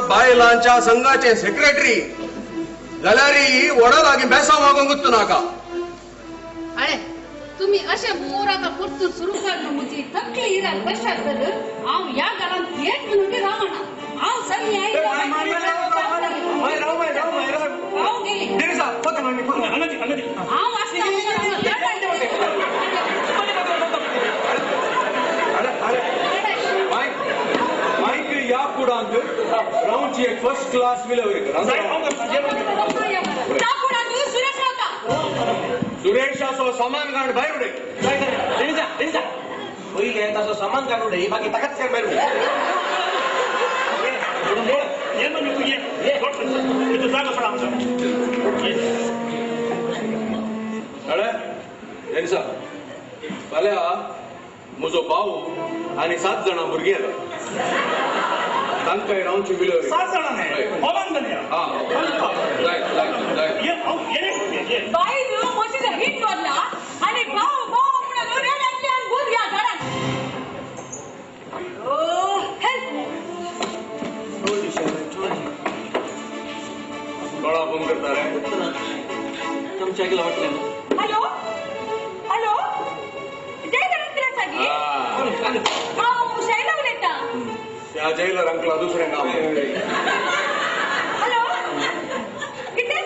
बायलांच्या संघाचे सेक्रेटरी जाल्यार वडा लागीं बेसांव मागोवंक गुत्तू नाका. अरे तुम्ही अशे मोर आता परतून सुरू कर म्हजी तकली इराल बशात तर हांव ह्या घरांत एक मिनट रावना. हांव सगळी हांव गेली हांव आसता. रावची एक फर्स्ट क्लास सुरेश असो सामान काढ भायर उडय. पयलें ताचो सामान काडून उडय, बाकी ताकाच भायर उडय. अरे फाल्यां म्हजो भाऊ आनी 7 जाणां भुरगीं येतात. तांकां रावची बिलवरी. 7 जाणां आणि भाऊ भाऊ म्हणून रेड्यांतल्यान भूत घ्या घरात. गळा फोन करता रे तुमच्या गेला वाटलं. हॅलो हॅलो जय रवींद्र सागी. हांव शैला उलयतां. त्या जयलर अंकला दुसरें नांव. हॅलो कितें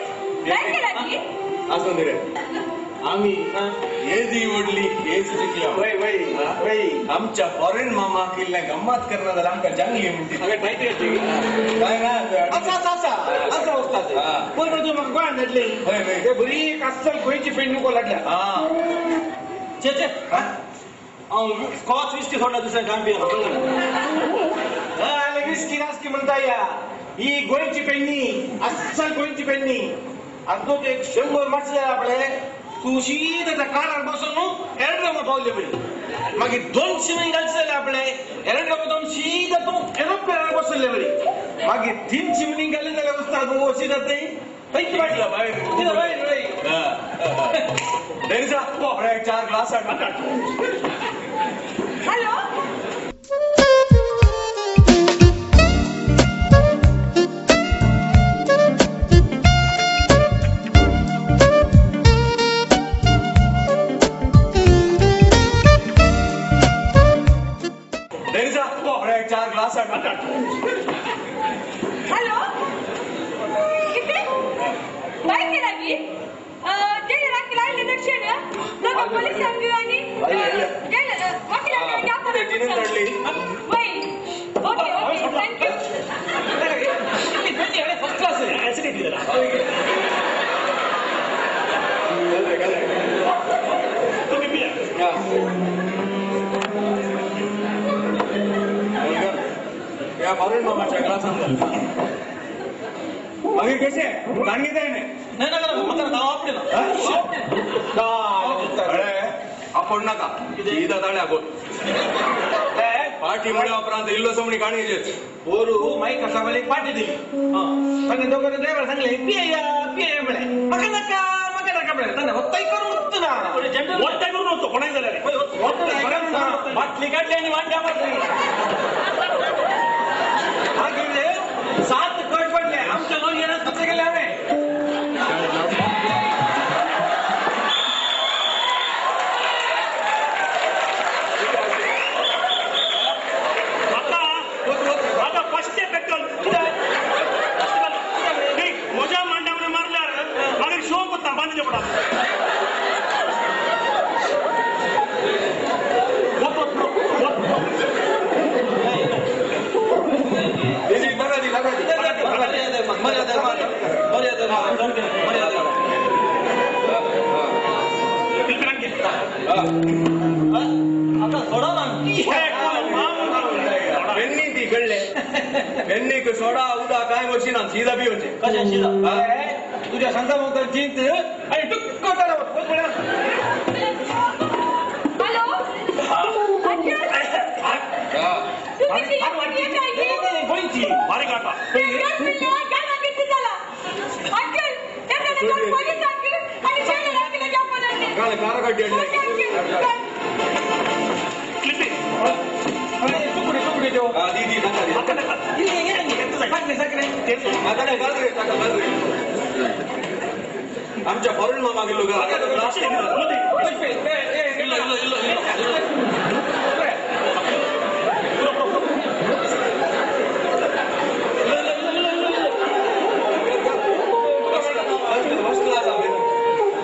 काय केला की आसूं रे. आम्ही येदी व्हडली केस जिखल्या. वय वय वय आमच्या फॉरेन मामाक इल्लें गम्मत करना जाल्यार आमकां जंगली म्हणटी. काय ना आसा आसा आसा आसा वस्ताद. पयर तूं म्हाका गोंयांत धाडली ते बरी अस्सल गोंयची फेणी मुको लागल्या. चे चे हांव स्कॉच विस्की सोडला दुसऱ्या काम पियेना. विस्की नास्की म्हणता या ही गोंयची पेडणी अस्सल गोंयची पेडणी आजूक एक 100 मातशें जाल्यार आपले तूं शीत कारार बसून न्हू एरोड्रोमा पावले बरी मागीर 200 मिन घालचे जाल्यार आपले एरोड्रोमा दोन शीत तूं एरोप्लेनार बसले बरी मागीर 300 मिन घाली जाल्यार उस्ताद तूं अशी जाता थंयची वाटला भायर भायर डेनिसा 4 ग्लास हाड. हॅलो डेनिसा 4 ग्लास हाड. हॅलो किती काय केला मी दक्षिण पोलिसांक आनी वकिलांक okay okay thank you. First class या फॉरेन मामाच्या ग्लासान मागीर कशें काणगे जाय न्ही? नाही ना म्हाका नांव आपडे ना अरे आपोड नाका सीधा ताणे आपोड पार्टी म्हळ्या उपरांत इल्लो समणी काणयेचेच बोरू माईक कसावाले पार्टी दिली तांणे दोगांनी ड्रायव्हर सांगले पिया पिया म्हळें म्हाका नाका म्हाका नाका म्हळें ताणें वत्ताय करून वत्त ना वत्ताय करून वतो कोणाक जाल्यार बाटली काडली आनी वांट्या मारली मागीर 7 कट पडले आमच्या नोंद येणार सगळे गेले हांवें. आता फर्स्ट पेट्रोल म्हज्या मांड्या मारल्यार मागीर शो कोत्ता बांदचे पडा. पेन्नी ती कळ्ळे पेन्नीक सोडा उदा काय वचीना सीधा पिवचें कशें शिदा तुज्या सांगता भोंवतणी चिंत आनी टुक्क हॅलो गोंयची बारीक आटा आमच्या फॉरेन मामा गेलो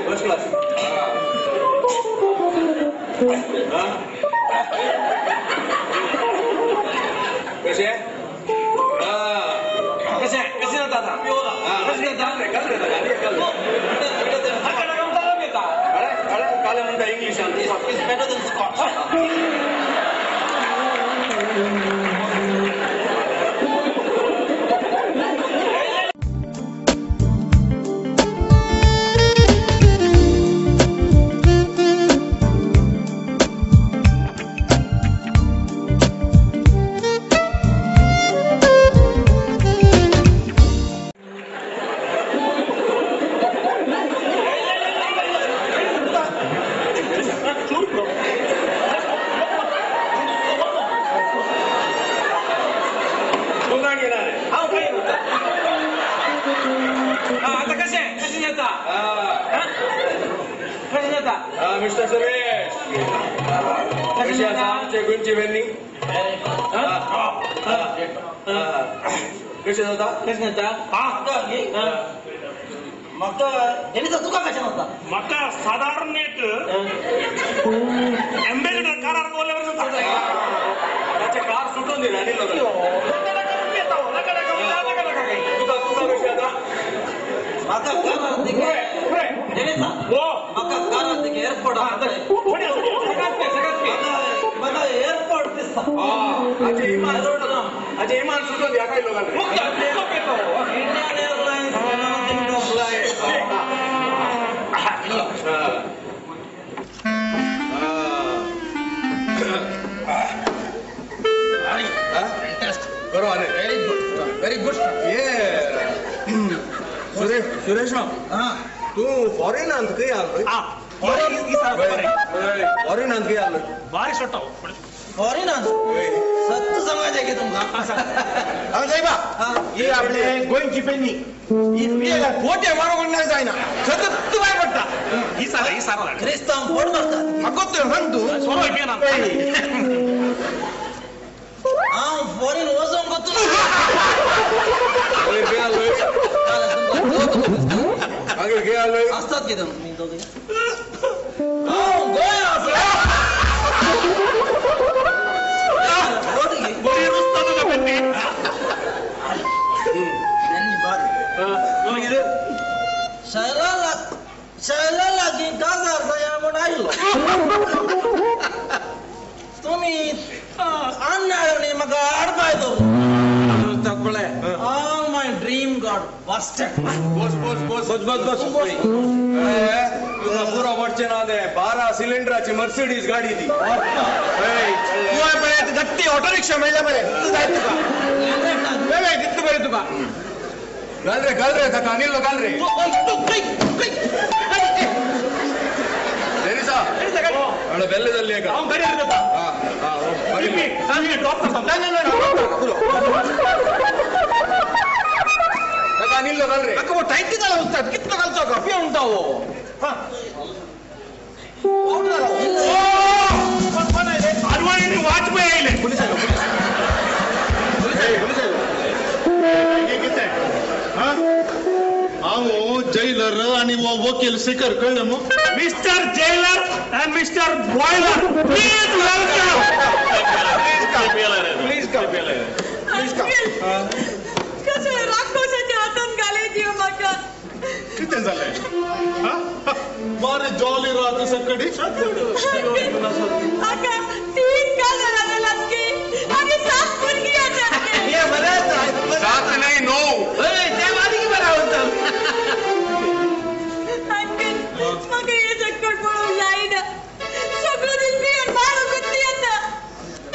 फर्स्ट क्लास. कशें कशें कशें जाता आतां कशें जाता काले म्हणटा इंग्लिशान better than Scotch. आता कशें कशें जाता कशें जाता मिस्टर सुरेश कशें आसा आमचे गोंयची वेन्नी कशें जाता कशें जाता म्हाका हेणीचा तुका कशें जाता म्हाका सादारण एक एम्बेसिडर कारार दवरल्यार जाता. ताचें कार सुटून दिलें आनी तुका तुका कशें जाता म्हाका कारार म्हाका कारार एअरपोर्ट म्हाका एअरपोर्ट दिसता. आमचे इमान अजे इमान सुटून ह्या काय लोकांना Indian Airlines flight. बरोबर आहे. Very good, very good. ये सुरेश, सुरेश माम, तू फॉरेनांत खंय आलो? फॉरेनांत खंय आलो? बारी सोडटा. फॉरेनांत सत्य सांगायचें की तुमकां. साहेबा, ही आपले गोंयची पेन्नी ही पोटे मारूंक ना जायना, सतत भायर पडटा. ही सारा, ही सारा क्रिस्तांव फोड मारतात. म्हाका सांग तूं. सोरो पियेना. हांव फॉरेन वचोंक तुका. मागीर खंय आलो? आसतात कितें तुमी दोगूय? हांव गोंया आसलो. शैला, शैला लागीं काजार जाया म्हूण आयलो. तुमी अन्याय म्हाका आडपाय दवरलो. All my dream got busted. बस बस बस बस बस बस. तुका पुरो पडचें ना तें. 12 सिलिंडराची मर्सिडीज गाडी ती. तुवें पळय गट्टी ऑटो रिक्षा मेळ्ळ्या मरे. जाय तुका तितलें बरें तुका. घाल रे, घाल रे ताका, अनिल घाल रे. डेनिसा, बेल्ले जाल्ली एका. हांव गाडयेर जाता. ड्रॉप करता. ताका अनिल घाल रे. म्हाका टायट जाला उस्ताद, कितलो घालचो पियो म्हणटा हो. आडवाणींनी वाजपेयी आयले. पोलीस आयलो, पोलीस आयलो, पोलीस आयलो. कितें हांव जैलर आनी हो वकील सिकर, कळ्ळें मू? Mister jailer and mister boiler, please welcome. Please come, please come. कशें राक्षसाच्या हातान घाले जीव म्हाका. कितें जालें? बारी जॉली रात सकडी. आका 3 काजार जाल्यात की आनी 7 भुरगीं आसात. 7 न्हय 9. ते बारीक बरें आवडटा. अंकल, म्हाका हें संकट पळोवंक जायना. सगळो दीस पियेवन मारूंक गुत्ती येता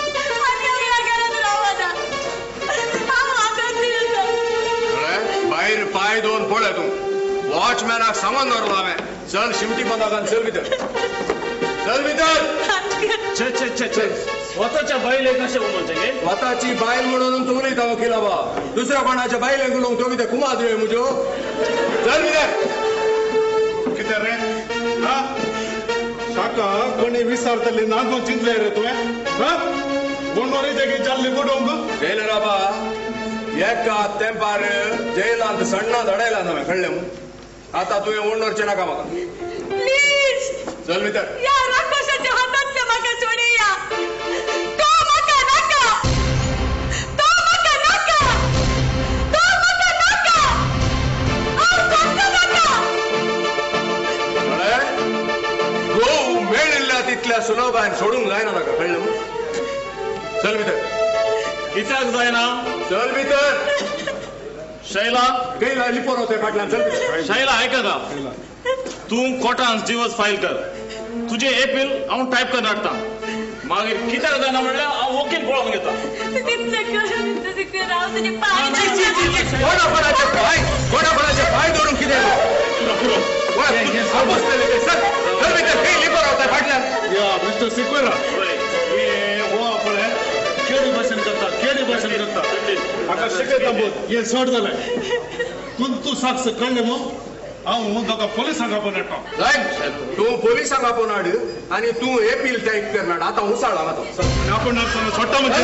आनी हांव ह्या घरांत रावना. हांव आकांती आसा. भायर पांय दोन पळय तूं. वॉचमॅनाक सांगून दवरलो हांवें. चल शिमटी बंदाकान, चल भितर, चल भितर. छे छे छे छे, स्वताच्या बायलेक कशें उलोवचें गे? स्वताची बायल म्हणून तूं उलयता वकील बाबा. दुसऱ्या कोणाच्या बायलेक उलोवंक तो कितें कुमाद रे म्हज्यो? चल भितर. कितें रे? साका कोणी विसारतली ना तूं चिंतलें रे तुवें? बोंडोरी जागी जाल्ली बुडोवंक? जैलर बाबा, एका तेंपार जैलांत सण्णां धडयला हांवें, कळ्ळें मू? आतां तुवें ओंडोरचें नाका म्हाका. प्लीज चल भितर. ह्या राक्षसाच्या हातांतलें म्हाका सोडया. तो म्हाका नाका, तो म्हाका नाका, तो म्हाका नाका. हांव सांगता नाका. कळ्ळें? गोव मेळिल्ल्या तितल्या सुलभान सोडूंक जायना ताका, कळ्ळें मू? चल भितर. कित्याक जायना? चल भितर. शैला, खंय लिपोर वता फाटल्यान? चल भितर. शैला आयक गा, तूं कोर्टान दिवस फायल कर. तुजें एपील हांव टायप करून हाडटा. मागीर कित्याक जायना म्हणल्यार हांव वकील पळोवन घेता. तितलें कर, तितलें हांव तुजे पांय. कोणा कोणाचे पांय, कोणा कोणाचे पांय धरून कितें चल भितर. खंय लिपोर वता फाटल्यान? या मिस्टर सिक्वेरा, हे हो पळय केडी भाशेन करता, केडी भाशेन करता. म्हाका शिकयता बोध हें चड जालें. तूं साक्ष कळ्ळें मू? हांव ताका पोलिसांक आपोवन हाडटा. तूं पोलिसांक आपोवन हाड आनी तूं एपील टायप करना. आतां उसाळ हांगा तो. आपोवन हाडटा सोडटा म्हणजे.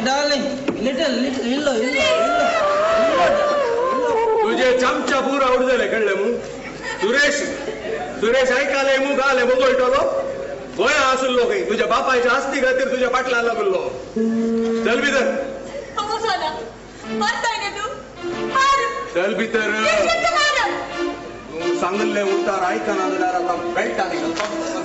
Darling, little, little, इल्लो इल्लो इल्लो. तुझे चमचा पूरा आवड जाले, कळ्ळें मू? सुरेश, सुरेश आयकाले मू गाले बोगळटलो गोंया आसलो खंय. तुझ्या बापायच्या आस्ती खातीर तुझ्या फाटल्यान लागलो. चल भितर. हांव वचना, मारताय न्ही तूं? मार. चल भितर. मार. तूं सांगल्लें उतार आयकना जाल्यार आतां बेल्टांनी घालता.